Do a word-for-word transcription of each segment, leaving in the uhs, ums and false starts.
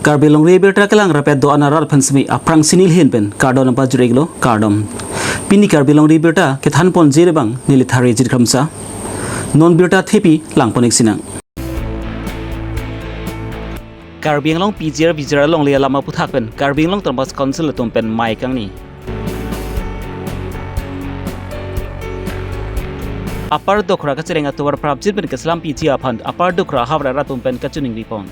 Karbi Longri Abirta kelang rapet do-an arat aphan semi aphrangsi neli ahin pen kardom nangpajir-iklo, kardom. Pini Karbi Longri Abirta kethan ponji abang neli Thari Jit Kramsa. Non birta thepi lang pon-ik sinang. Karbi Anglong P G R V G R alongle alam aphuthak pen Karbi Anglong Autonomous Council atum pen mei kangni. Upper Dokhra kachereng atovar prapjin pen keselam P G aphan Upper Dokhra havar arat atum pen kachiningri pon.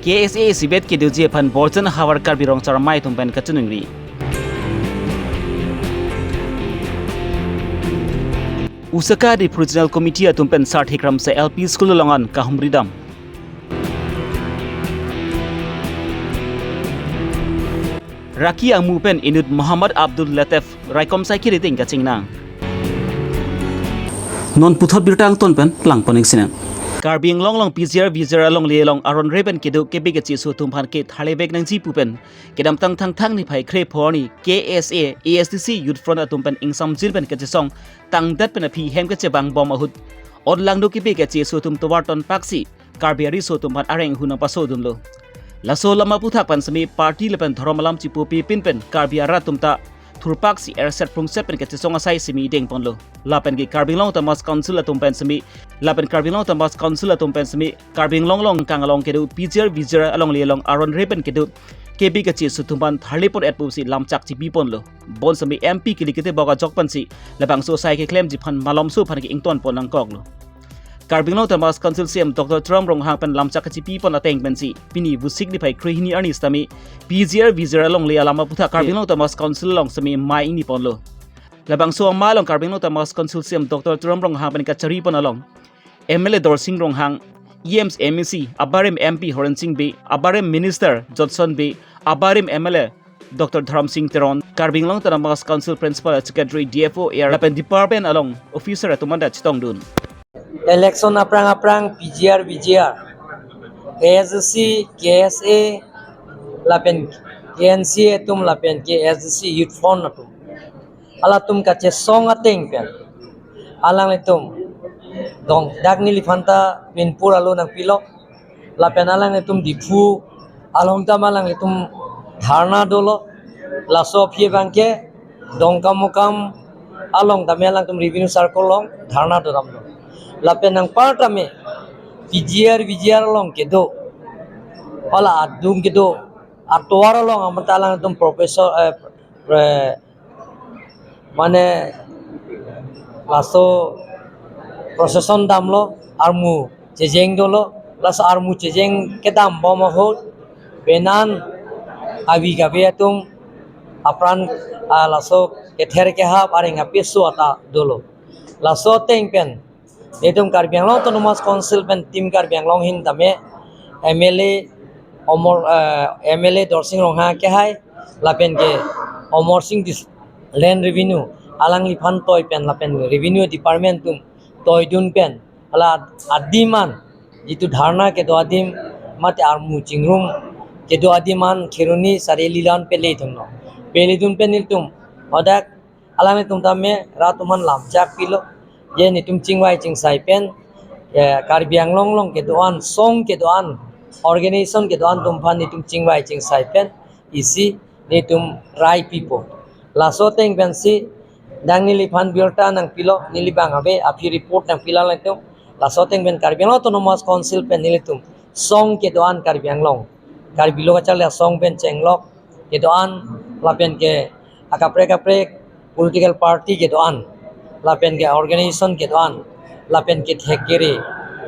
K S A isibet kedoji aphan Borjan havar Karbi Rong Charmai atum pen kachiningri. Usaka Diphu Regional Committee atum pen Sarthe Kramsa L P School along an kahumri dam. Raki amu pen inut Muhammad Abdul Latif raikom sai kiri ting kachingnang. Non puthot birta angton pen lang pon-ik sinang. Karbi Anglong along P G R V G R alongle along aron re pen kedo kebe kecheso atum aphan ke tharle vek nangji pu pen kedamtang Thangthang niphai kre pho arni K S A A S D C Youth Front atum pen ingsamjin pen kachesong tangdet pen aphi hem kachevang bom ahut onlangno kebe kecheso atum tovar ton paksi Karbi ariso atum aphan areng hu nangpasodunlo. Laso alam aphuthak pen semi party lapen dhorom alam chipupi pin pen Karbi arat atum ta thurpaksi erset prungset pen kachesong asai semi deng ponlo. Lapen ke Karbi Anglong Autonomous Council atum pen semi, lapen Karbi Anglong Autonomous Council atum pen semi Karbi Anglong along kang along kedo P G R V G R alongle along aron re pen kedo kebe kecheso atum aphan tharle pon-et pusi lamchak chipi ponlo. Bonsemi M P kili ketebok ajok pensi labangso asai keklemji aphan malomso aphan ke ington pon nangkoklo. Karbi Anglong Autonomous Council C E M Doctor Tuliram Ronghang pen lamchak kachipi pon ateng pensi pini Vosik niphai krehini arni sitame P G R V G R alongle alam aphuthak Karbi Anglong Autonomous Council along semi mei ingni ponlo. Labangso amei along Karbi Anglong Autonomous Council C E M Doctor Tuliram Ronghang pen kachari pon along M L A Dorsing Ronghang, E Ms, M A C, abarim M P Horensing Bey, abarim Minister Jotson Bey, abarim M L A Doctor Dharamsing Teron, Karbi Anglong Autonomous Council Principal Secretary, D F O, A R lapen department along officer atum anta chetongdun. Election aphrang aphrang P G R, V G R, K S C, K S A, lapen K N C A atum, lapen K S C Youth Front atum, halatum kachesong ateng pen alanglitum dong dak neliphan ta Minpur alo nangpilo. Lapen alanglitum Diphu along tame alanglitum dharna dolo. Laso aphi abang ke Dongkamukam along tame alangtum revenue circle along dharna do damlo. Lapen anpar tame P G R, V G R along kedo, hala adung kedo atovar along amat alangtum professor, eh, pre-, mane laso procession damlo, armu chejeng dolo. Laso armu chejeng kedam bom ahut penan avi gavi atum apran, ah, laso kether kehap areng apeso ata dolo. Laso ateng pen itum Karbi Anglong Autonomous Council pen Team Karbi Anglong ahin tame M L A Omor, eh, M L A Dorsing Ronghang akehai lapen ke Omor Sing Dis-, Land Revenue alangliphan toi pen lapen Revenue Department atum toidun pen hala adim an, jitu dharna kedo adim mate armu chingrum kedo adim an Kheroni Sari Lilan pele thumlo. Peledun pen nelitum hadak alanglitum tame rat atum aphan lamchak pilo, je netum chingvai chingsai pen, eh, Karbi Anglong along kedo-an, song kedo-an, organization kedo-an atum aphan netum chingvai chingsai pen isi netum rai pipo. Laso ateng pensi dak neliphan birta nangpilo, neli abang ave aphi report nangpilo alanglitum. Laso ateng pen Karbi Anglong Autonomous Council pen nelitum song kedo-an Karbi Anglong, Karbi Lo Kacharli Asong pen chenglok kedo-an, lapen ke akaprek kaprek political party kedo-an, lapen ke organization kedo-an, lapen ke thek kere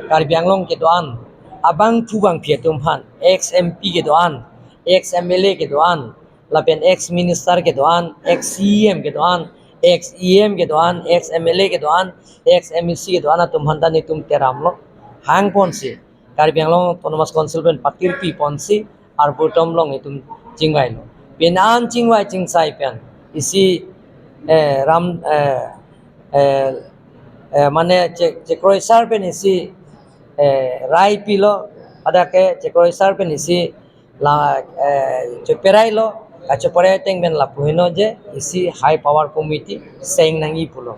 Karbi Anglong kedo-an, abangphu bangphi atum aphan, ex M P kedo-an, ex M L A kedo-an, lapen ex minister kedo-an, ex C E M kedo-an, ex E M kedo-an, ex M L A kedo-an, ex M A C kedo-an atum aphan ta netum teramlo. Hang ponsi Karbi Anglong Autonomous Council pen patirpi ponsi arboretum along itum chingvailo. Penan chingvai chingsai pen isi, eh, ram, eh, eh, eh, mane che-, chekroisar pen isi, eh, rai pilo, hadak ke chekroisar pen isi la, eh, cheperailo, kacheperai ateng pen lapu heno je isi high power committee seng nangji pulo.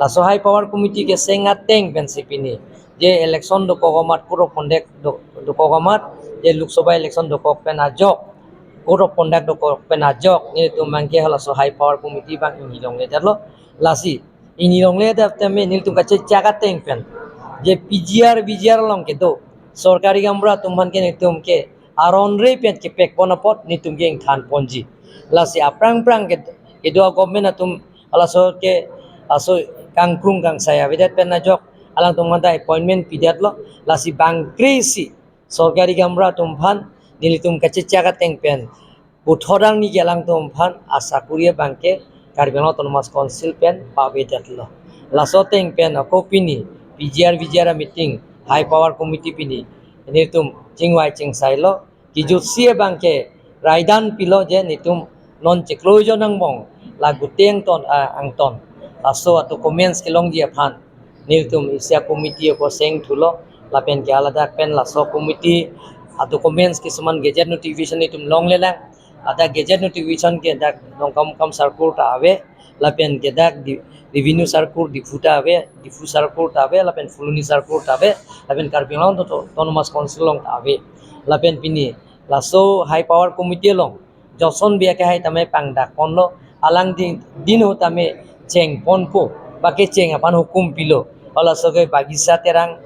Laso High Power Committee keseng ateng pensi pini, je election dokok amat, code of conduct do-, dokok amat, je Lok Sabha election dokok pen ajok, code of conduct dokok pen ajok, nelitum abangke halaso High Power Committee abang ingni longledetlo. Lasi ingni longledet tame nelitum kachechak ateng pen, je P G R, V G R along kedo, sorkari gaonbura atum aphan ke nelitum ke aron re pen kepekpon apot nelitum ke ingthanponji. Lasi aphrang phrang ke, kedo a-government atum halaso ke, laso kangkrung kangsai avedet pen ajok alangtum aphanta appointment pidetlo. Lasi bangkresi sorkari gaonbura atum aphan nelitum kachechak ateng pen puthot arni ke alangtum aphan asakuri abangke Karbi Anglong Autonomous Council pen pavedetlo. Laso ateng pen ako pini P G R V G R meeting, High Power Committee pini nelitum chingvai chingsailo. Kejutsi abangke raidan pilo je nelitum non chiklo jon angbong, la Gute Angton, ah, Angton, laso a-documents kelongji aphan nelitum isi a-committee ako seng thulo. Lapen ke haladak pen laso committee a-documents kisuman gazette notification nelitum longlelang. Ladak gazette notification ke dak Dongkamukam circle ta ave, lapen ke dak di, Revenue circle Diphu ta ave, Diphu circle ta ave, lapen Phuloni circle ta ave, lapen Karbi Anglong Auto-, Autonomous Council along ta ave. Lapen pini laso High Power Committee along Johnson Bey akehai tame pangdakponlo, alang din, din ho tame chengponpo, bake cheng aphan hukum pilo. Halaso ke Bagisa Terang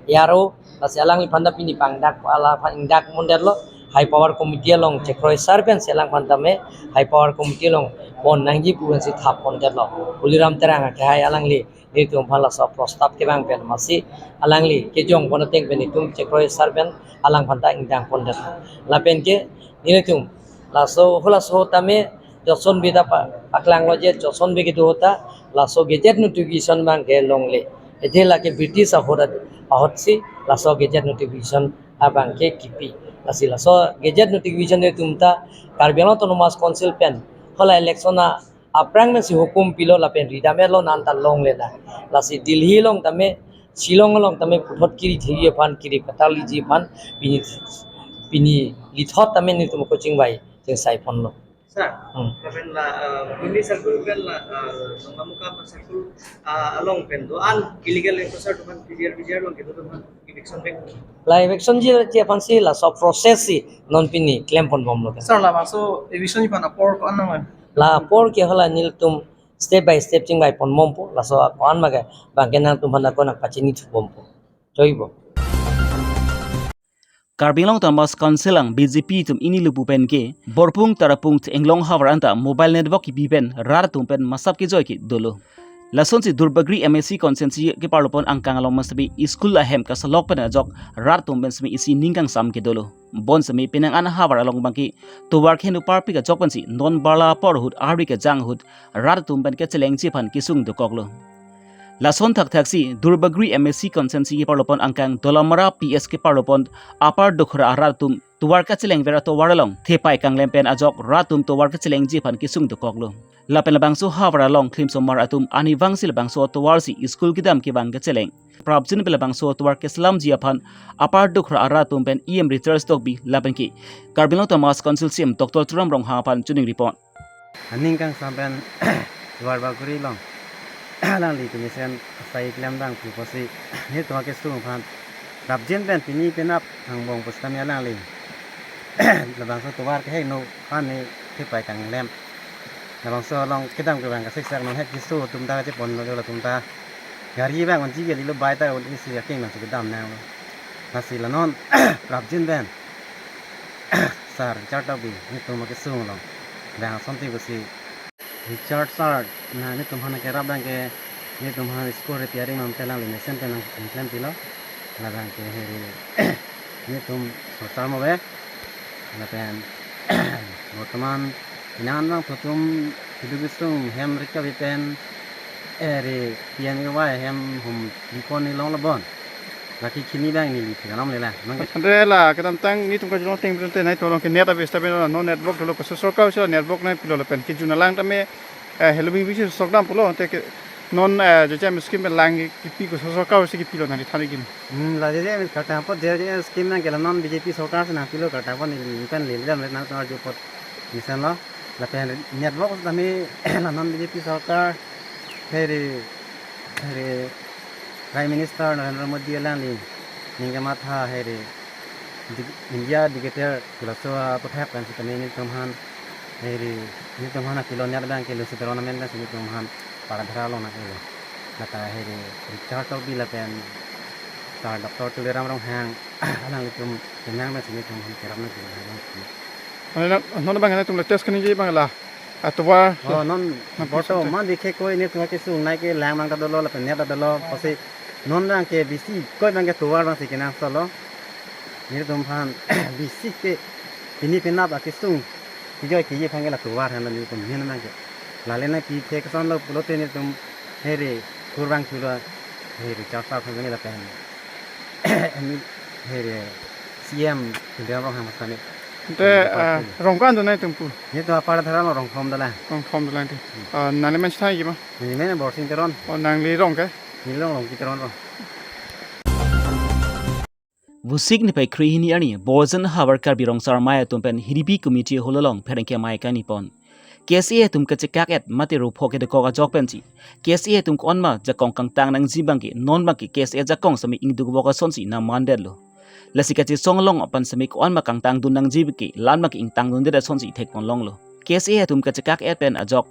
Yaro, lasi alangliphan ta pini pangdak, alaphan ingdakpondetlo. High Power Committee along chekroi sar pensi alangphan tame High Power Committee along pon nangji pu pensi thappondetlo. Tuliram Terang akehai alangli nelitum aphan laso prostap kevang pen amatsi alangli kejongpon ateng pen nelitum chekroi sar pen alangphan ta ingdakpondetlo. Lapen ke nelitum laso halaso tame Johnson Bey ta pa-, paklanglo je Johnson Bey kedo ho ta laso gazette notification abangke longle. Athe lake British ahut at-, ahutsi laso gazette notification abangke kipi. Lasi laso gazette notification nelitum ta Karbi Anglong Autonomous Council pen hala election a aphrang pensi hukum pilo lapen ridamlo, non ta longlelang. Lasi Delhi along tame, Shillong along tame puthot kiri thiri aphan, kiri pataliji aphan pini, pini lithot tame nelitum ako chingvai chingsaiponlo. Sir, Hmm. Lapen la, uh, Phuloni circle pen la, uh, Dongkamukam circle, uh, along pen do-an illegal enforcer atum aphan P G R V G R along kedo atum aphan eviction back. La eviction ji, ji aphansi laso process si non pini klemponbomlo. Sir, labangso eviction ji aphan apor ko-an nang? La apor ke hala nelitum step by step chingvaiponbompo, laso ko-an ma ke abangke nangtum aphan ako nangpachinithubompo. Joibo. Karbi Anglong Autonomous Council along B J P atum ingni lupu pen ke Borpung, Tarapung, Englong havar anta mobile network kipi pen rat atum pen masap kejoi ke dolo. Lasonsi Duarbagori M A C constituency keparlopon angkang along pen sitame school ahem kasalok pen ajok rat atum pen sitame isi ning kangsam ke dolo. Bonsitame penang an havar along abangke tovar keheno parpik ajok pensi non barla apor ahut arve kejang ahut rat atum pen kechelengji aphan kesung dokoklo. Lason thakthaksi Duarbagori M A C constituency keparlopon angkang Dolamara P S keparlopon Upper Dokhra arat atum tovar kachelengver atovar along thepai kanglem pen ajok rat atum tovar kechelengji aphan kesung dokoklo. Lapen labangso havar along klimsomar atum arnivangsi labangso atovar si school kedam kevang kecheleng. Prapjin pen labangso atovar keselamji aphan Upper Dokhra arat atum pen E M Richard Tokbi lapen ke Karbi Anglong Autonomous Council C E M Doctor Tuliram Ronghang aphan choningriponlo. Aning kangsam pen Duarbagori along alangli kemesen asai klemdang pu pusi nelitum akesung aphan prapjin pen pini penap angbong pusitame alangli labangso tovar keheno aphan ne thepai kanglem. Labangso along kedam kevang kasiksak non het keso atum ta kacheponlo, latum ta gari abang unji kalilo, bike ta un-e si aking nangsi kedam nanglo. Lasi la non prapjin pen Sir Richard Tokbi nelitum akesung along bang asonte pusi Richard Sir, na nelitum aphan kerap abangke nelitum aphan school repairing non pen alangli mesen pen nangklempilo. Labangke heri nelitum sorkar mo be. Lapen bortoman inan abang putum hidu bisung hem rikabi pen eri P M A Y hem hum bikon ni long labon. Lake kini abang neli phi kanom lela. Nang ke Andre la kedamtang nelitum kajulong ateng pen te nai tolong ke net abis tapi no network dolo, koso sorkar si network nangpilo lapen kejun alang tame, eh, hello bing bisi sokdam pulo te ke non, eh, J J M scheme pen lang kipi, koso sorkar si kipilo nang thani gin. Hmm, la J J M kartang apot J J M scheme nang ke la non B J P sorkar si nangpilo kartang apot neli pen lele dam nang tongar jupot misan lo. Lapen network tame la non B J P sorkar heri Heri Prime Minister Narendra Modi alangli ning kematha heri dig-, India digital laso aputhak pensi kami nelitum aphan heri nelitum aphan akilon abang ke lusi teron amen pensi nelitum aphan Paradhara along nang-elo. Lata heri Richard Tokbi lapen Sir Doctor Tuliram Ronghang alanglitum kenang pensi nelitum aphan kerap nang. Mane non, non abang nelitum latest kaningje abang la atovar. Oh, non nang borto piso te. Man dikhe koi nelitum kesung nai ke lang abang ta dolo lapen net ta dolo, pusi non abang ke bisi koi abang ke tovar abangsi kenangsot lo. Nelitum aphan bisi ke pini penap akesung kejoi keji aphan ke la tovar aphan nelitum ahin abang ke. Lale nangpi thek son lo pulote nelitum heri kurvangthulo heri Richard Tokbi lapen heri C M Tuliram Ronghang masani. Te, ah, rong ko-an do nangtum pu? Nelitum Paradhara along rong kethom dolang. Rong kethom dolang te. Hmm. Ah, nangli men chethang ji ma? Neli men Borsing Teron. Oh, nangli rong ke? Neli rong Rongki Teron rong. Vosik niphai kre hini arni Borjan havar Karbi Rong Asar Amei atum pen H D P committee hall along pherangke amei kani pon. K S A atum kachekak-et mate ropho kedokok ajok pensi K S A atum ko-an ma jakong kangtang nangji abang ke non abang ke K S A ajakong sitame ingduk vok asonsi nangmandetlo. Lasi kachesong along aphan sitame ko-an ma kangtang dun nangji abang ke la-an abang ke ingtang dundet asonsi thekpon longlo. K S A atum kachekak-et pen ajok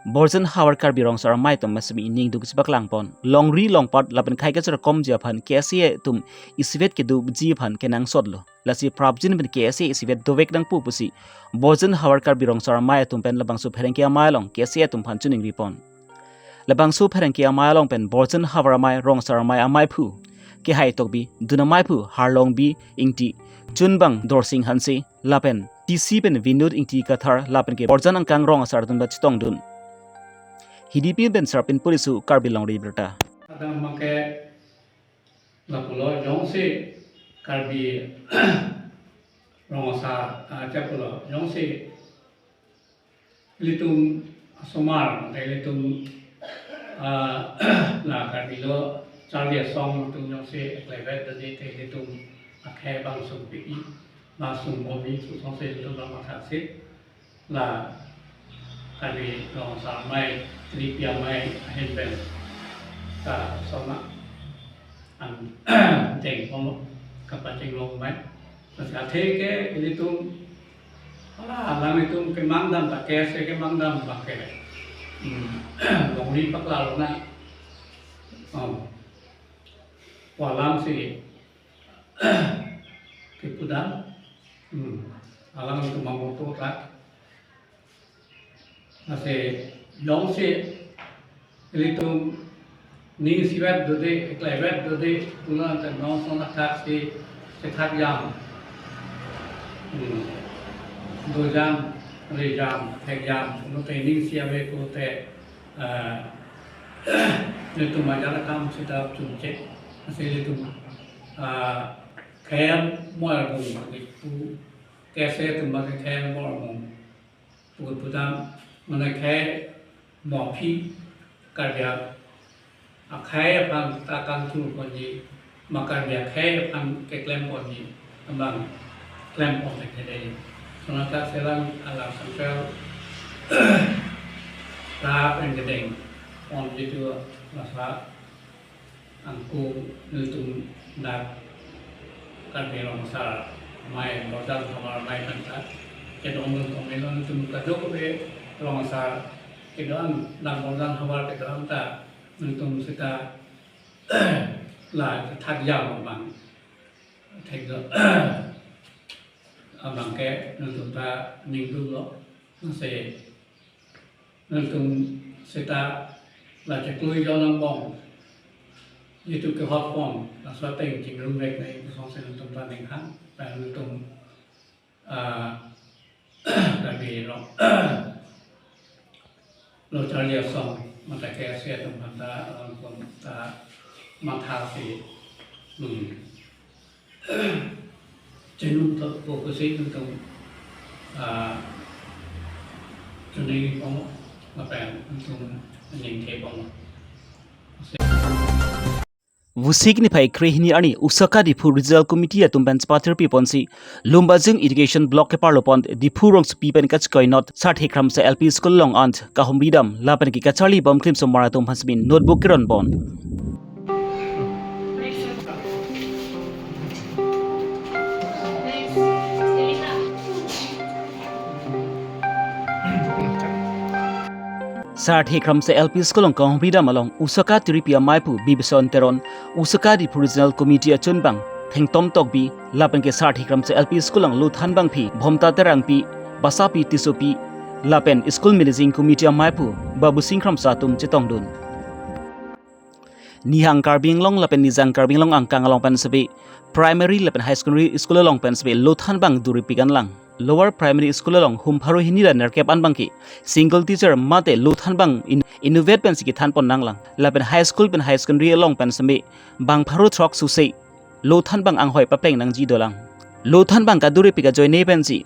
Borjan havar Karbi Rong Asar Amei atum sitame ning duk chepaklang pon. Longri longpat lapen khei kacherakomji aphan K S A atum isivet kedoji aphan kenangsot lo. Lasi prapjin pen K S A isivet dovek nangpo pusi Borjan havar Karbi Rong Asar Amei atum pen labangso pherangke amei along K S A atum aphan chiningri pon. Labangso pherangke amei along pen Borjan havar amei, Rong Asar amei ameiphu Kehai Tokbi, dun ameiphu Harlongbi Ingti, chunbang Dorsing Hanse, lapen D C pen Vinod Ingti Kathar, lapen ke Borjan angkang rong asar atum ta chetongdun. H D P pen Sarpin Poriso, Karbi Longri Abirta. Kadam make lapulo jongsi Karbi Rong Asar, ah, lapulo jongsi ilitum asomar, ilitum, ah, la Karbi lo charli asong atum jongsi eklevet dode te ilitum akhei bang sungpi-i, bang sungbom-i, lasonsi ilitum bang mathasi la Karbi Rong Asar amei, Tripi amei ahin pen ta sona an deng komo kapachinglo amei. Lasi athe ke ilitum, ala, alanglitum kemangdam ta K S A kemangdam abang ke, hmm, longri paklang lonang. Oh. Pu alamsi kepudam. Hmm. Alanglitum mamoto ta. Lasi jongsi ilitum ning isivet dode, eklevet dode, pulo tangte non ason athaksi chethak jam. Hmm. Dojam, rejam, thekjam, pulote ning isi ave pulote, ah, ilitum ajat akam seta chunche. Lasi ilitum, ah, khei mo-er bung pu, K S A atum abang khei mo-er bung pu kepudam, mane khei mo aphi Karbi akhei aphan ta kangthur ponji, ma Karbi akhei aphan keklem ponji abang klem pon thekthe. Sonata selang ala central ta pen kedeng ponji tu lasa angku nelitum dak Karbi Rong Asar amei, Borjan havar amei pen ta kedodun, komi nelitum kadokave Rong Asar kedo-an, dak Borjan havar kedo-an ta nelitum seta la thak jam abang theklo abang ke nelitum ta ning duklo. Lasi nelitum seta la cheklui jo angbong, jitu kehot pon, laso ateng chingrumvek nangji pu asonsi nelitum ta ning hang, pen nelitum, ah, Karbi Rong lo charli asong, mate K S A atum aphan ta alangtum ta mathasi, hmm, chinun to po pusi nelitum, ah, chiningri pon, lapen nelitum ningje pon. Vosik niphai krehini arni Osaka Diphu Regional Committee atum pen chepathirpi ponsi Lumbajong Irrigation Block keparlo pon Diphu rongsopi pen kachekoinot Sarthe Kramsa L P School along an kahumri dam lapen ke kacharli bom krim osomar atum aphan sitame notebook keron pon. Sarthe Kramsa L P School along kahumri dam along Osaka tiripi amei aphu Bibison Teron, Osaka Diphu Regional Committee achunbang Thengtom Tokbi, lapen ke Sarthe Kramsa L P School along lothanbangpi Bhomta Terangpi, Basapi Tissopi, lapen School Managing Committee amei aphu Babusing Kramsa atum chetongdun. Nihang Karbi Anglong lapen Nijang Karbi Anglong angkang along pen sitame primary lapen high secondary school along pen sitame lothanbang duri pigan lang. Lower primary school along hum pharo hini ra nerkep an abangke single teacher mate lothanbang in, inutvet pensi kethan pon nanglang. Lapen high school pen high secondary along pen sitame bang pharo throk suse lothanbang anghoi papleng nangji dolang. Lothanbang kaduri pi kajoine pensi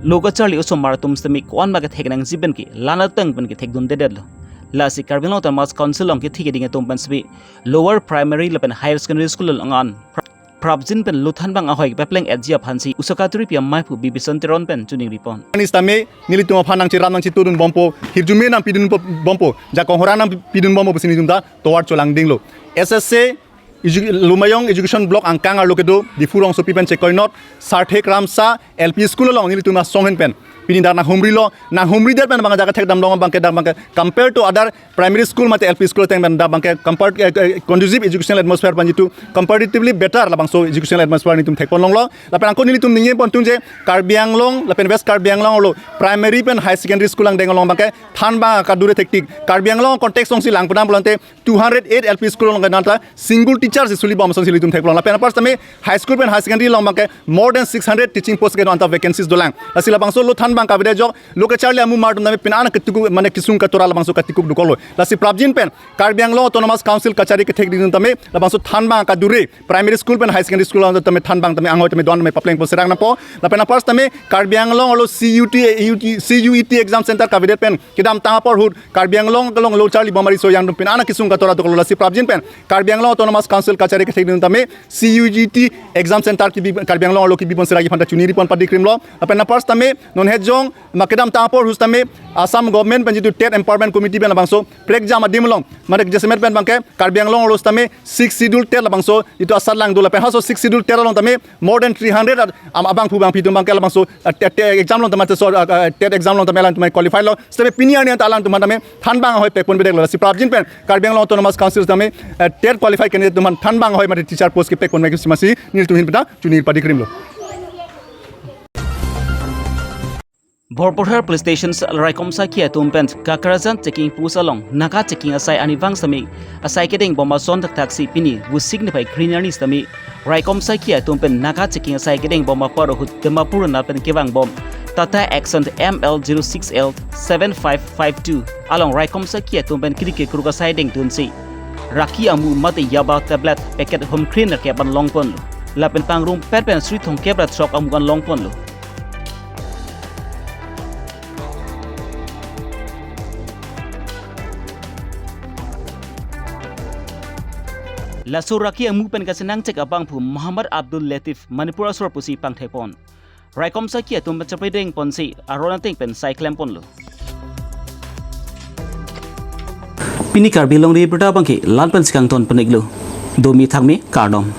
lo kacharli osomar atum sitame ko-an ma kethek nangji penke lan ateng pen kethekdundedetlo. Lasi Karbi Anglong Autonomous Council along kethi keding atum pen sitame lower primary lapen higher secondary school along an pra-, prapjin pen lothanbang anghoi papleng etji aphansi Osaka tiripi amei aphu Bibison Teron pen choningri pon. Ani sitame nelitum aphan nangcheram nangchetudun bompo, hirjume nangpidun po-, bompo, jakong hora nangpidun bompo pusi nelitum ta tovar cholangdinglo. S S A Edu-, Lumbajong Education Block angkang arlo kedo Diphu rongsopi pen chekoinot Sarthe Kramsa L P School along nelitum asong ahin pen pini dak nanghumrilo, nanghumridet pen bang jaga thekdam long abangke dak abangke compare to other primary school mate L P school ateng pen dak abangke compar-, eh, eh, conducive educational atmosphere pen jitu comparatively better labangso educational atmosphere nelitum thekpon longlo. Lapen angko nelitum ningje pontung je Karbi Anglong lapen West Karbi Anglong arlo primary pen high secondary school angdeng along abangke thanbang akadure thektik. Karbi Anglong context alongsi lang puna bolante two hundred eight L P school along kananta single teacher si suli bom asonsi nelitum theklong. Lapen apar sitame high school pen high secondary along abangke more than six hundred teaching post ke anta vacancies dolang. Lasi labangso lothanbang kavedet ajok lo kacharli amumar atum tame pini an ketuku mane kesung katora labangso katikuk dokoklo. Lasi prapjin pen Karbi Anglong Autonomous Council kachari kethek keding atum tame labangso thanbang kadure primary school pen high secondary school along tame thanbang tame anghoi tame don tame papleng pon serang nangpo. Lapen apar sitame Karbi Anglong arlo C U T, U T, C U E T exam center kavedet pen kedamtang apor ahut Karbi Anglong along lo charli bomari so yang atum pini an kesung katora dokoklo. Lasi prapjin pen Karbi Anglong Autonomous Council kachari kethek keding atum tame C U G T exam center kebi Karbi Anglong arlo kebi pon serang aphan ta choningri pon padikrimlo. Lapen apar sitame non hejong ma kedamtang apor ahut sitame Assam government pen jitu TET empowerment committee pen labangso prekjam adim along mane jasemet pen abangke Karbi Anglong arlo sitame sixth schedule TET labangso jitu asat lang do lapen haso sixth schedule TET along tame more than three hundred at-, am-, abangphu bangphi atum abangke labangso, eh, TET, TET exam along tame so, eh, eh, TET exam along tame alanglitum qualify lo. Sitame pini arni anta alanglitum tame thanbang anghoi pekponbedetlo. Lasi prapjin pen Karbi Anglong Autonomous Council tame, eh, TET qualify candidate atum aphan thanbang anghoi mate teacher post kepekponme kisi masi nelitum ahin pen ta choningri padikrimlo. Borporhar Police Station raikom sakhi atum pen Kakrajan checking post along naga checking asai arnivang sitame asai kedeng bom ason thakthaksi pini Vosik niphai krehini arni sitame raikom sakhi atum pen naga checking asai kedeng bom apor ahut Dimapur anat pen kevang bom Tata Nexon M L zero six L seven five five two along raikom sakhi atum pen kiri kekruk asai dengdunsi raki amu mate yaba tablet packet hum kre nerkep an longponlo. Lapen pangrumpet pen suri thomkep ra throk amu an longponlo. Laso raki amu pen kachenangchek abangphu Muhammad Abdul Latif, Manipur asor pusi pangthekpon. Raikom sakhi atum pen chapri dengponsi aron ateng pen sai klemponlo. Pini Karbi Longri Abirta abangke la-an pensi kangton pon-iklo. Domi thakmi kardom.